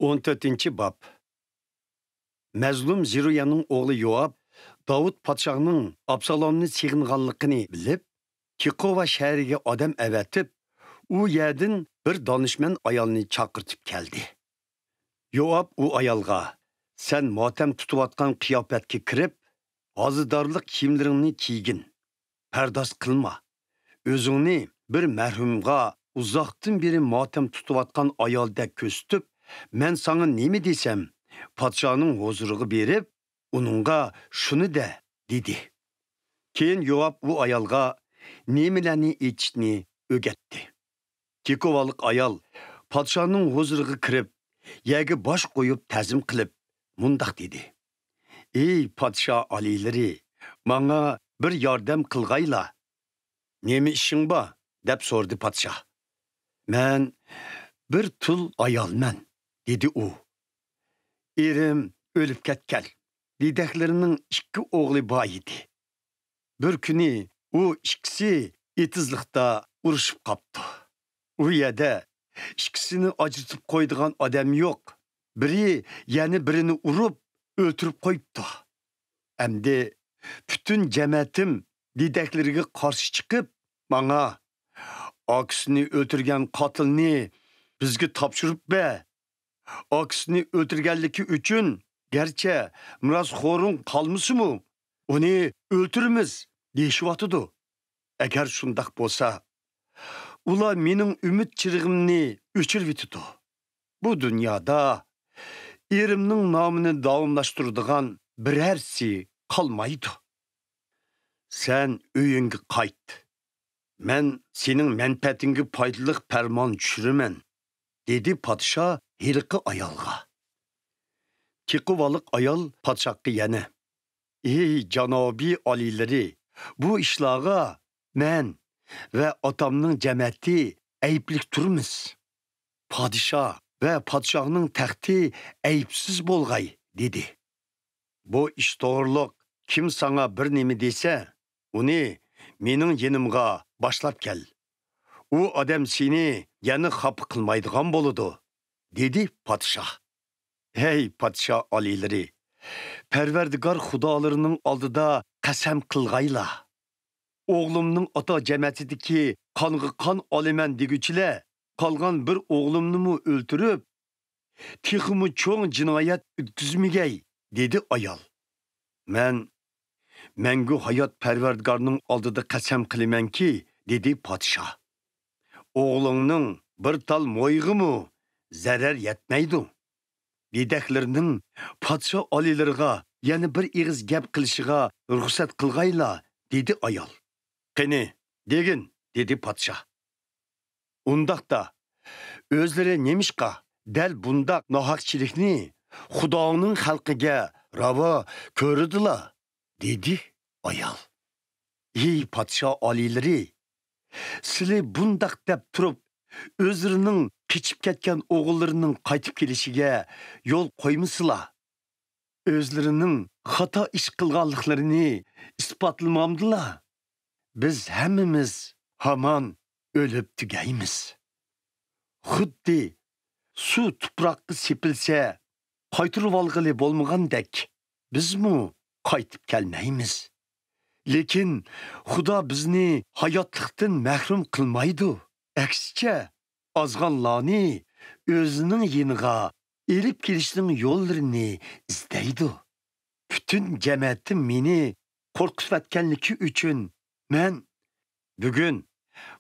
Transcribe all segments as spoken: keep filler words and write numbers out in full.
ئون تۆتىنچى باب. مەزلۇم زېرۇيانىڭ ئوغلى يوئاب داۋۇت پادىشاھنىڭ ئابسالومنى سېغىنغانلىقىنى بىلىپ، تېقوۋا شەھىرىگە ئادەم ئەۋەتىپ، ئۇ يەردىن بىر دانىشمەن ئايالنى چاقىرتىپ كەلدى. يوئاب ئۇ ئايالغا، سەن ماتەم تۇتۇۋاتقان قىياپەتكە كىرىپ، ھازىدارلىق كىيىملىرىڭنى كىيگىن. پەرداز قىلما. ئۆزۈڭنى بىر مەرھۇمغا ئۇزاقتىن بېرى ماتەم تۇتۇۋاتقان ئايالدەك كۆرسىتىپ، مەن ساڭا نېمە دېسەم، پادىشاھنىڭ ھۇزۇرىغا بېرىپ، ئۇنىڭغا شۇنى دە، دېدى. كېيىن يوئاب ئۇ ئايالغا نېمىلەرنى ئېيتىشنى ئۆگەتتى. تېقىۋالىق ئايال پادىشاھنىڭ ھۇزۇرىغا كىرىپ، يەرگە باش قويۇپ تەزىم قىلىپ، مۇنداق دېدى: ئېي پادىشاھ ئالىيلىرى، ماڭا بىر ياردەم قىلغايلا. نېمە ئىشىڭ بار؟ دەپ سورىدى پادىشاھ. مەن بىر تۇل ئايالمەن، دېدى ئۇ. ئېرىم ئۆلۈپ كەتكەن، دېدەكلىرىنىڭ ئىككى ئوغلى بار ئىدى. بىر كۈنى ئۇ ئىككىسى ئېتىزلىقتا ئۇرۇشۇپ قاپتۇ. ئۇ يەردە ئىككىسىنى ئاجرىتىپ قويىدىغان ئادەم يوق. بىرى يەنە بىرىنى ئۇرۇپ، ئۆلتۈرۈپ قويۇپتۇ. ئەمدى پۈتۈن جەمەتىم دېدەكلىرىگە قارشى چىقىپ، ماڭا، ئاكىسىنى ئۆلتۈرگەن قاتىلنى بىزگە تاپشۇرۇپ بەر. ئاكىسىنى ئۆلتۈرگەنلىكى ئۈچۈن گەرچە مىراسخورۇڭ قالمىسىمۇ، ئۇنى ئۆلتۈرىمىز، دېيىشىۋاتىدۇ. ئەگەر شۇنداق بولسا، ئۇلار مېنىڭ ئۈمىد چىرىغىمنى ئۆچۈرۈۋېتىدۇ. بۇ دۇنيادا ئېرىمنىڭ نامىنى داۋاملاشتۇرىدىغان بىرەرسى قالمايدۇ. سەن ئۆيۈڭگە قايت. مەن سېنىڭ مەنپەئەتىڭگە پايدىلىق پەرمان چۈشۈرىمەن، دېدى پادىشاھ ھېلىقى ئايالغا. تېقىۋالىق ئايال پادىشاھقا يەنە، ئېي جانابىي ئالىيلىرى، بۇ ئىشلارغا مەن ۋە ئاتامنىڭ جەمەتى ئەيىبلىك تۇرمىز. پادىشاھ ۋە پادىشاھنىڭ تەختى ئەيىبسىز بولغاي، دېدى. بۇ ئىش توغرۇلۇق كىم ساڭا بىر نېمە دېسە، ئۇنى مېنىڭ يېنىمغا باشلاپ كەل. ئۇ ئادەم سېنى يەنە خاپا قىلمايدىغان بولىدۇ، دېدى پادىشاھ. ھەي پادىشاھ ئالىيلىرى، پەرۋەردىگار خۇدالىرىنىڭ ئالدىدا قەسەم قىلغايلا. ئوغلۇمنىڭ ئاتا جەمەتىدىكى قانغا قان ئالىمەن دېگۈچىلەر قالغان بىر ئوغلۇمنىمۇ ئۆلتۈرۈپ، تېخىمۇ چوڭ جىنايەت ئۆتكۈزمىگەي، دېدى ئايال. مەن مەڭگۈ ھايات پەرۋەردىگارنىڭ ئالدىدا قەسەم قىلىمەنكى، دېدى پادىشاھ، ئوغلۇڭنىڭ بىر تال مويىغىمۇ زەرەر يەتمەيدۇ. دېدەكلىرىنىڭ پادىشاھ ئالىيلىرىغا يەنە بىر ئېغىز گەپ قىلىشىغا رۇخسەت قىلغايلا، دېدى ئايال. قېنى، دېگىن، دېدى پادىشاھ. ئۇنداقتا، ئۆزلىرى نېمىشقا دەل بۇنداق ناھەقچىلىكنى خۇدانىڭ خەلقىگە راۋا كۆرىدىلا؟ دېدى ئايال. ھەي پادىشاھ ئالىيلىرى، سىلى بۇنداق دەپ تۇرۇپ، ئۆزلىرىنىڭ قېچىپ كەتكەن ئوغۇللىرىنىڭ قايتىپ كېلىشىگە يول قويمىسىلا. ئۆزلىرىنىڭ خاتا ئىش قىلغانلىقلىرىنى ئىسپاتلىمامدىلا؟ بىز ھەممىمىز ھامان ئۆلۈپ تۈگەيمىز. خۇددى سۇ تۇپراققا سېپىلسە، قايتۇرۇۋالغىلى بولمىغاندەك، بىزمۇ قايتىپ كەلمەيمىز. لېكىن خۇدا بىزنى ھاياتلىقتىن مەھرۇم قىلمايدۇ. ئەكسىچە، ئازغانلارنى ئۆزىنىڭ يېنىغا ئېلىپ كېلىشنىڭ يوللىرىنى ئىزدەيدۇ. پۈتۈن جەمەتىم مېنى قورقۇتۇۋەتكەنلىكى ئۈچۈن، مەن بۈگۈن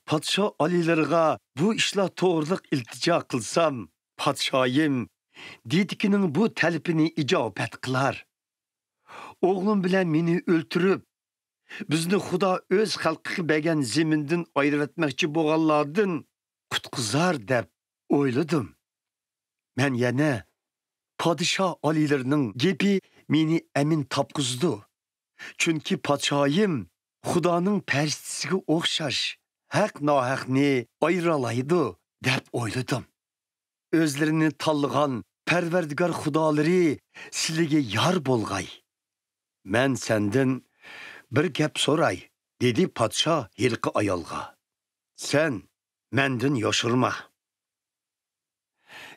پادىشاھ ئالىيلىرىغا بۇ ئىشلار توغرىلىق ئىلتىجا قىلسام، پادىشاھىم دېدىكىنىڭ بۇ تەلىپىنى ئىجابەت قىلار. ئوغلۇم بىلەن مېنى ئۆلتۈرۈپ، بىزنى خۇدا ئۆز خەلقىگە بەرگەن زېمىندىن ئايرىۋەتمەكچى بولغانلاردىن قۇتقۇزار دەپ ئويلىدىم. مەن يەنە، پادىشاھ ئالىيلىرىنىڭ گېپى مېنى ئەمىن تاپقۇزىدۇ. چۈنكى پادىشاھىم خۇدانىڭ پەرىشتىسىگە ئوخشاش ھەق-ناھەقنى ئايرىالايدۇ دەپ ئويلىدىم. ئۆزلىرىنى تاللىغان پەرۋەردىگار خۇدالىرى سىلىگە يار بولغاي. مەن سەندىن بىر گەپ سوراي، دېدى پادىشاھ ھېلىقى ئايالغا. سەن مەندىن يوشۇرما.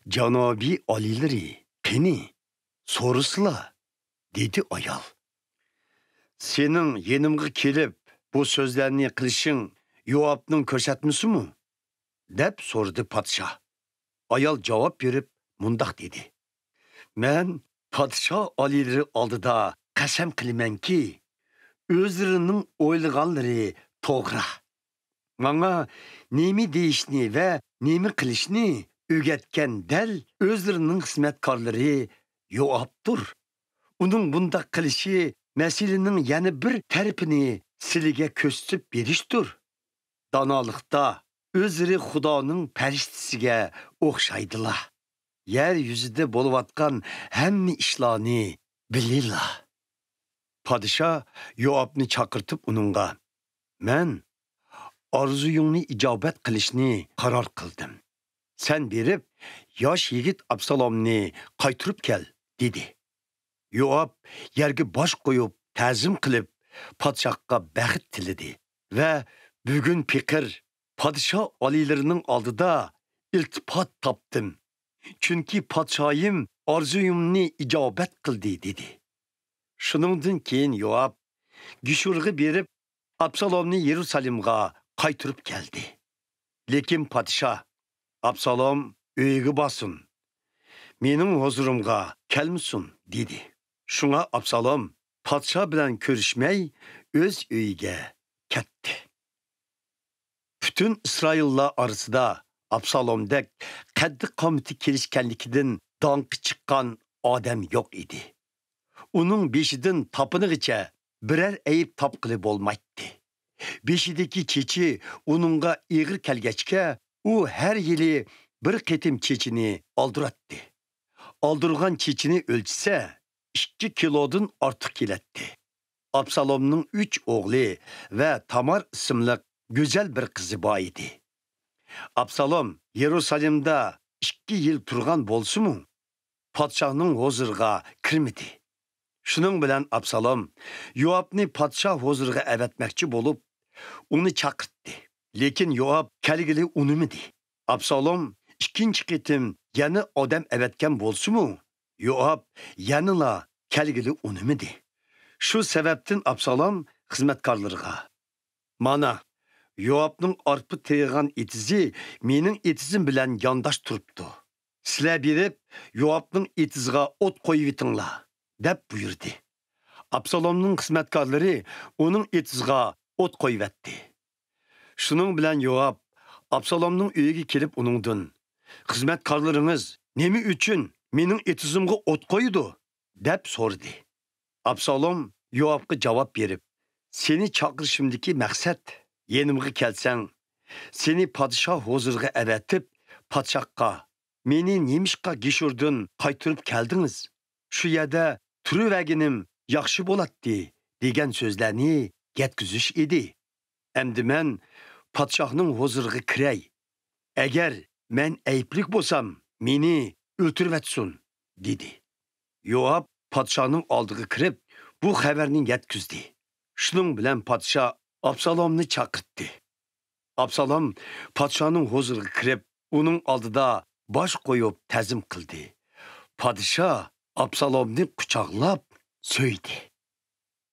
«جانابىي ئالىيلىرى قېنى، سورىسىلا» دېدى ئايال. «سېنىڭ يېنىمغا كېلىپ، بۇ سۆزلەرنى قىلىشىڭ يوئابنىڭ كۆرسەتمىسىمۇ؟» دەپ سورىدى پادىشاھ. ئايال جاۋاب بېرىپ مۇنداق دېدى: «مەن پادىشاھ ئالىيلىرى ئالدىدا قەسەم قىلىمەنكى، ئۆزلىرىنىڭ ئويلىغانلىرى توغرا. ماڭا نېمە دېيىشنى ۋە نېمە قىلىشنى ئۆگەتكەن دەل ئۆزلىرىنىڭ خىزمەتكارلىرى يوئابتۇر. ئۇنىڭ بۇنداق قىلىشى مەسىلىنىڭ يەنە بىر تەرىپىنى سىلىگە كۆرسىتىپ بېرىشتۇر. دانالىقتا ئۆزلىرى خۇدانىڭ پەرىشتىسىگە ئوخشايدىلا. يەر يۈزىدە بولۇۋاتقان ھەممە ئىشلارنى بىلىلا.» پادىشاھ يوئابنى چاقىرتىپ ئۇنىڭغا: «مەن ئارزۇيۇڭنى ئىجابەت قىلىشنى قارار قىلدىم. سەن بېرىپ، ياش يىگىت ئابسالومنى قايتۇرۇپ كەل» دېدى. يوئاب يەرگە باش قويۇپ تەزىم قىلىپ، پادىشاھقا بەخت تىلىدى ۋە: «بۈگۈن پېقىر پادىشاھ ئالىيلىرىنىڭ ئالدىدا ئىلتىپات تاپتىم، چۈنكى پادىشاھىم ئارزۇيۇمنى ئىجابەت قىلدى» دېدى. شۇنىڭدىن كېيىن يوئاب گېشۇرغا بېرىپ، ئابسالومنى يېرۇسالېمغا قايتۇرۇپ كەلدى. لېكىن پادىشاھ: «ئابسالوم ئۆيىگە بارسۇن، مېنىڭ ھۇزۇرۇمغا كەلمىسۇن» دېدى. شۇڭا ئابسالوم پادىشاھ بىلەن كۆرۈشمەي، ئۆز ئۆيىگە كەتتى. پۈتۈن ئىسرائىللار ئارىسىدا ئابسالومدەك قەددى-قامىتى كېلىشكەنلىكىدىن داڭقى چىققان ئادەم يوق ئىدى. ئۇنىڭ بېشىدىن تاپىنىغىچە بىرەر ئەيىب تاپقىلى بولمايتتى. بېشىدىكى چېچى ئۇنىڭغا ئېغىر كەلگەچكە، ئۇ ھەر يىلى بىر قېتىم چېچىنى ئالدۇراتتى. ئالدۇرغان چېچىنى ئۆلچىسە، ئىككى كىلودىن ئارتۇق كېلەتتى. ئابسالومنىڭ ئۈچ ئوغلى ۋە تامار ئىسىملىق گۈزەل بىر قىزى بار ئىدى. ئابسالوم يېرۇسالېمدا ئىككى يىل تۇرغان بولسىمۇ، پادىشاھنىڭ ھۇزۇرىغا كىرمىدى. شۇنىڭ بىلەن ئابسالوم يوئابنى پادىشاھ ھۇزۇرىغا ئەۋەتمەكچى بولۇپ، ئۇنى چاقىرتتى. لېكىن يوئاب كەلگىلى ئۇنىمىدى. ئابسالوم ئىككىنچى قېتىم يەنە ئادەم ئەۋەتكەن بولسىمۇ، يوئاب يەنىلا كەلگىلى ئۇنىمىدى. شۇ سەۋەبتىن ئابسالوم خىزمەتكارلىرىغا: «مانا، يوئابنىڭ ئارپا تېرىغان ئېتىزى مېنىڭ ئېتىزىم بىلەن يانداش تۇرۇپتۇ. سىلەر بېرىپ، يوئابنىڭ ئېتىزىغا ئوت قويۇۋېتىڭلار» دەپ بۇيرۇدى. ئابسالومنىڭ خىزمەتكارلىرى ئۇنىڭ ئېتىزىغا ئوت قويۇۋەتتى. شۇنىڭ بىلەن يوئاب ئابسالومنىڭ ئۆيىگە كېلىپ ئۇنىڭدىن: «خىزمەتكارلىرىڭىز نېمە ئۈچۈن مېنىڭ ئېتىزىمغا ئوت قويىدۇ؟» دەپ سورىدى. ئابسالوم يوئابقا جاۋاب بېرىپ: «سېنى چاقىرىشىمدىكى مەقسەت، يېنىمغا كەلسەڭ، سېنى پادىشاھ ھۇزۇرىغا ئەۋەتىپ، پادىشاھقا: 'مېنى نېمىشقا گېشۇردىن قايتۇرۇپ كەلدىڭىز؟ شۇ يەردە تۇرۇۋەرگىنىم ياخشى بولاتتى' دېگەن سۆزلەرنى يەتكۈزۈش ئىدى. ئەمدى مەن پادىشاھنىڭ ھۇزۇرىغا كىرەي. ئەگەر مەن ئەيىبلىك بولسام، مېنى ئۆلتۈرۈۋەتسۇن» دېدى. يوئاب پادىشاھنىڭ ئالدىغا كىرىپ، بۇ خەۋەرنى يەتكۈزدى. شۇنىڭ بىلەن پادىشاھ ئابسالومنى چاقىرتتى. ئابسالوم پادىشاھنىڭ ھۇزۇرىغا كىرىپ، ئۇنىڭ ئالدىدا باش قويۇپ تەزىم قىلدى. پادىشاھ ئابسالومنى قۇچاقلاپ سۆيدى.